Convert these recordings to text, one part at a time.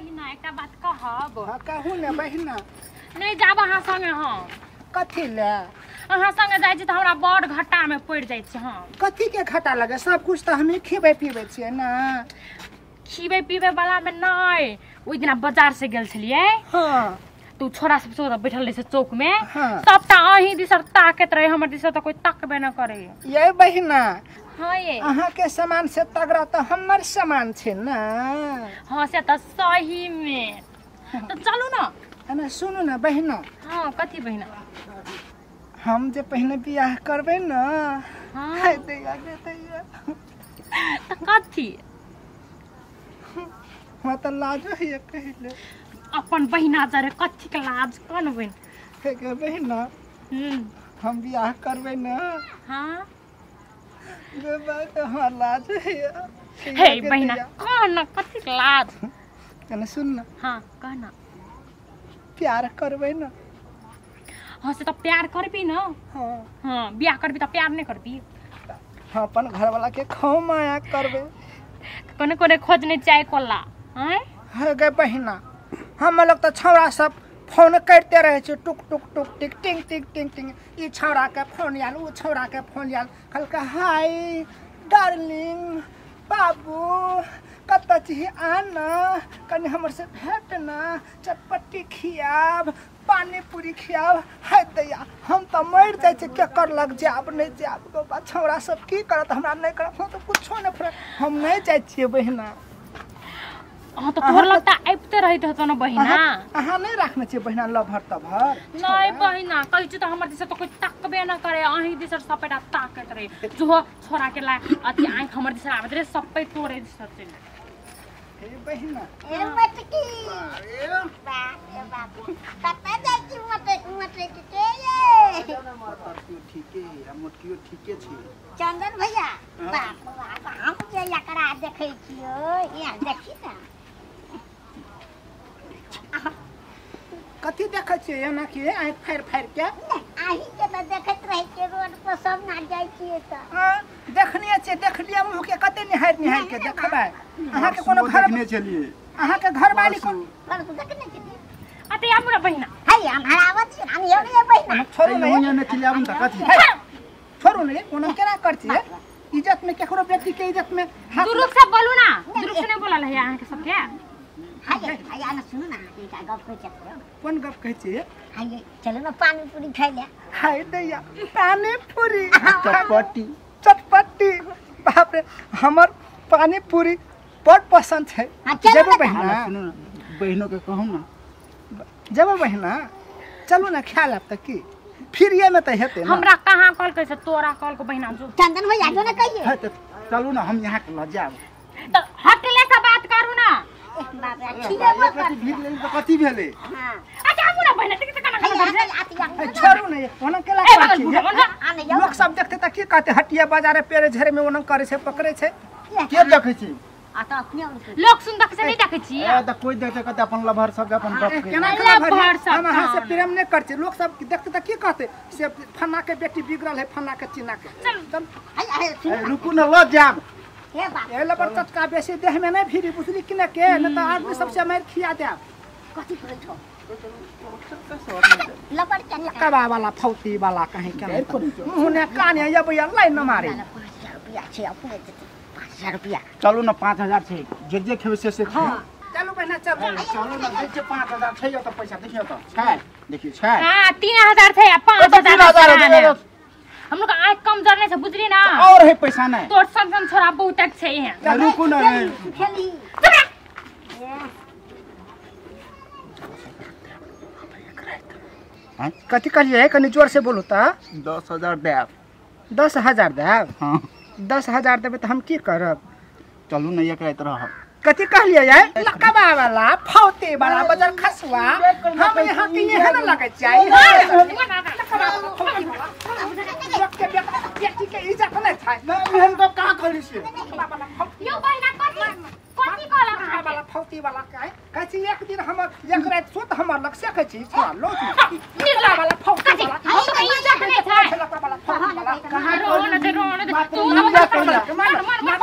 बहिना एकटा बात कहब। हां कहू ने बहिना। नहीं जाब अहाँ संगे हम। कथी ले? अहाँ संगे जाइ छी त हमरा बड़ घाटा में पड़ जाइ छी हम। कथी के घाटा लगे? सब कुछ त हमें खेबै पीबै छियै ना। खिबै पीबै वाला में नहीं, ओइ दिना बाजार से गेल छलियै। हां तू छोरा सब सोरा बैठल रहे से चौक में। हाँ। सबटा अहीं दिसर ताकत रहे, हमर दिसर त कोई ताकबे न करे। ये बहिना। हां ये अहाँ के सामान से तगड़ा त हमर सामान छै ना। हां से त सही में। त चलू ना। ना सुनू ना बहिना। हां कथी बहिना? हम जे पहिने बियाह करबै ना। हां हाय दैया गे दैया। त कथी? हमरा त लाज होइए कहिले। अपन बहिना जरे कथी के लाज कोन बहिन? हे गे बहिना। हम बियाह करबै ना। हां गे बात हमरा लाज होइए। हे बहिना कोन कथी के लाज? कने सुन ना। हां कह ना। प्यार करबै ना। हां से त प्यार करबी ना। हां हां बियाह करबी त प्यार नहीं करबी। हां अपन घरवाला के खौ माया करबै। कोने कोने खोजने चाय कोला। हैं हे गे बहिना, हम लोग तो छौड़ा सब फोन करते रहे छे, टुक टुक टुक टिक टिंग टिंग टिंग टिंग। ई छौड़ा के फोन आयल, ऊ छौड़ा के फोन आयल, कहलकै हाय डार्लिंग बाबू कतऽ छी आना, कनि हमर से भेट ना, चटपट्टी खियाब, पानी पूरी खियाब। हाय दैया हम तऽ मरि जाइ छी, केकर लग जायब नहि जायब। गो छौड़ा सब की करत, हमरा नहि करत, हम तऽ कुछो नहि फरक, हम नहि जाइ छियै बहिना। हाँ तो तोहर लगता आबिते रहैत होतो न बहिना। अहाँ नहीं रखने छियै बहिना लभर तभर? नहीं बहिना, कहै छी त हमर दिस त कोई ताकबे न करे, अहीं दिस सपेटा ताकत रहे। जो छोरा के ला अथी आंख हमर दिस आबैत रहे, सबै तोरे दिस चलि। हे बहिना। ए मटकी। बाप रे बाप, कतऽ जाइ छी मटकी के ये? मोटकियो ठीके आ मोटकियो ठीके छै। चंदन भैया बाप बाप, हम जे एकरा देखै छियै, यहाँ देखी ना। कथी देखै छियै एना के आँखि फाड़ि फाड़ि के? अहीं के तऽ देखैत रहै छियै रोड पर सब ना जाइ छियै तऽ। हां देखने छियै, देखलियै मुँह के कते निहारि निहारि के देखबै। अहाँ के कोनो घर देखने छलियै? अहाँ के घरवाली कोन देखने छलियै? अते हमरा बहिना। हाय हम हरावत छी, हम यो रे बहिना। छोड़ू ने, यहाँ ने चिल्लाबू त कथी? छोड़ू ने, कोनो केना करछियै? इज्जत में केकरो व्यक्ति के इज्जत में दुरुक से बोलू ना, दुरुक से नहीं बोलल है अहाँ के सबके। हाय हाय ना सुनू ना, एकटा गप कहै छियै। कोन गप कहै छियै? हाय चलू ना पानी पूरी खाइ ले। हाय दैया पानी पूरी चटपटी चटपटी। बाप रे हमर पानी पूरी बड़ पसंद छै। जेबो बहिना? सुनू ना, बहिनो के कहू ना। जेबो बहिना? चलू ना खा लेब त की फ्रीए में त हेतै ना। हमरा कहाँ कहलकै से तोरा कहलको बहिना जो। चंदन भैया जो ना कहिए। हां त चलू ना हम यहाँ के ल जाब। त हटले से बात करू ना। बाप रे खिएबो कर भीड़ लेली त कथी भेलै? हां अच्छा हमू ना बहिना ठीक से कना कना छोड़ू ने, ओना केला करै लोक सब देखते त की कहते? हटिया बाजार पेरे झरे में ओना करे छै, पकड़े छै। के देखै छी? आ त अपने लोक सुन देख से नहीं देखै छी। ए त कोई देखते कहते अपन लभर सब अपन गप के केना लभर सब। हम अहाँ से प्रेम नहीं करछे, लोक सब देखते त की कहते? से फन्ना के बेटी बिगड़ल है, फन्ना के चिन्ना के। चल चल हाय रुकू न ल जाब। हे बाप ए लबर चटका बेसी देह में नहीं फिरी बुझली कि न के, न त आदमी सबसे मार खिया देब। कथी कहै छौ? लबर चटका कबा वाला फौती वाला कहीं के मुंह ने कान अबैया लाइन न मारे। 5000 रुपया छै अपने देते, 5000 रुपया। चलू ना 5000 छै, जे जे खेबै से खाउ। चलू बहिना चलू। चलू ना जे 5000 छै त पैसा देखियो त छै, देखियो छै। हां 3000 छै आ 5000 हम लोग आँख कमजोर नहीं छै बुझली ना। और है पैसा नहीं तोर संग संग छोरा बहुत छै यहाँ। रुकू ना खेली। कथी कहलियै? कनि जोर से बोलू त। 10000 देब। 10000 देब? हां 10000 देबै त हम की करब? चलू ना एक रात रहब। कथी कहलियै? लकबा वाला फौती वाला बजर खसुआ हम यहाँ के यहाँ न लगै छै। के बेटी के इज्जत नहीं छै। नहीं हम तो का कहली से? यो बहिना कथी कथी कहलक अहाँ वाला फौती वाला कहै कहै छी एक दिन हमर एक राति सुत हमर लग से कहै छी छोड़ा लो निकला वाला फौती वाला। हम तो इज्जत नहीं छै। लकबा वाला फौती वाला कहां रोन दे रोन दे तू मार मार मार।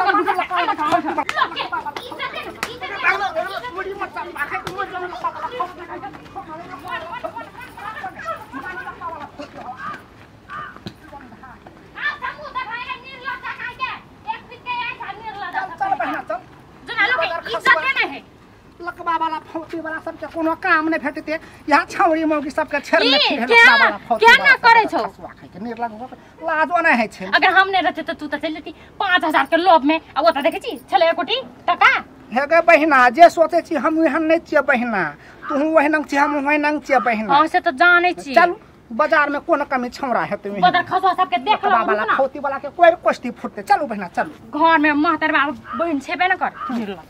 फौती वाला सबके कोनो काम नहि भेटते यहाँ छौरी मौगी सबके छेड़ने की? फिरे क्या? लोकबा वाला फौती क्या वाला ना सबके करै छौ? खसुआ खाइके निर्लज भऽ के लाजो नहि होइ छै। अगर हम नहीं रहते तो तू तो चल जेती 5000 के लोभ में। आ ओतऽ देखै छी छलै 1 कोटी टका। हे गे बहिना, जे सोचै छी हम ओहन नहि छियै बहिना, तू ओहन छी, हम ओहन छियै बहिना। हाँ, से तऽ जानै छी। चलू, बाजार में कोन कमी छौड़ा हेतै ओहन। बदर खसुआ सबके देख लोकबा वाला लो ना। फौती वाला के कोई कोष्टी फुटते। चलू बहिना, चलू। घर में महतरबा बहिन छेबे न कर निर्लज।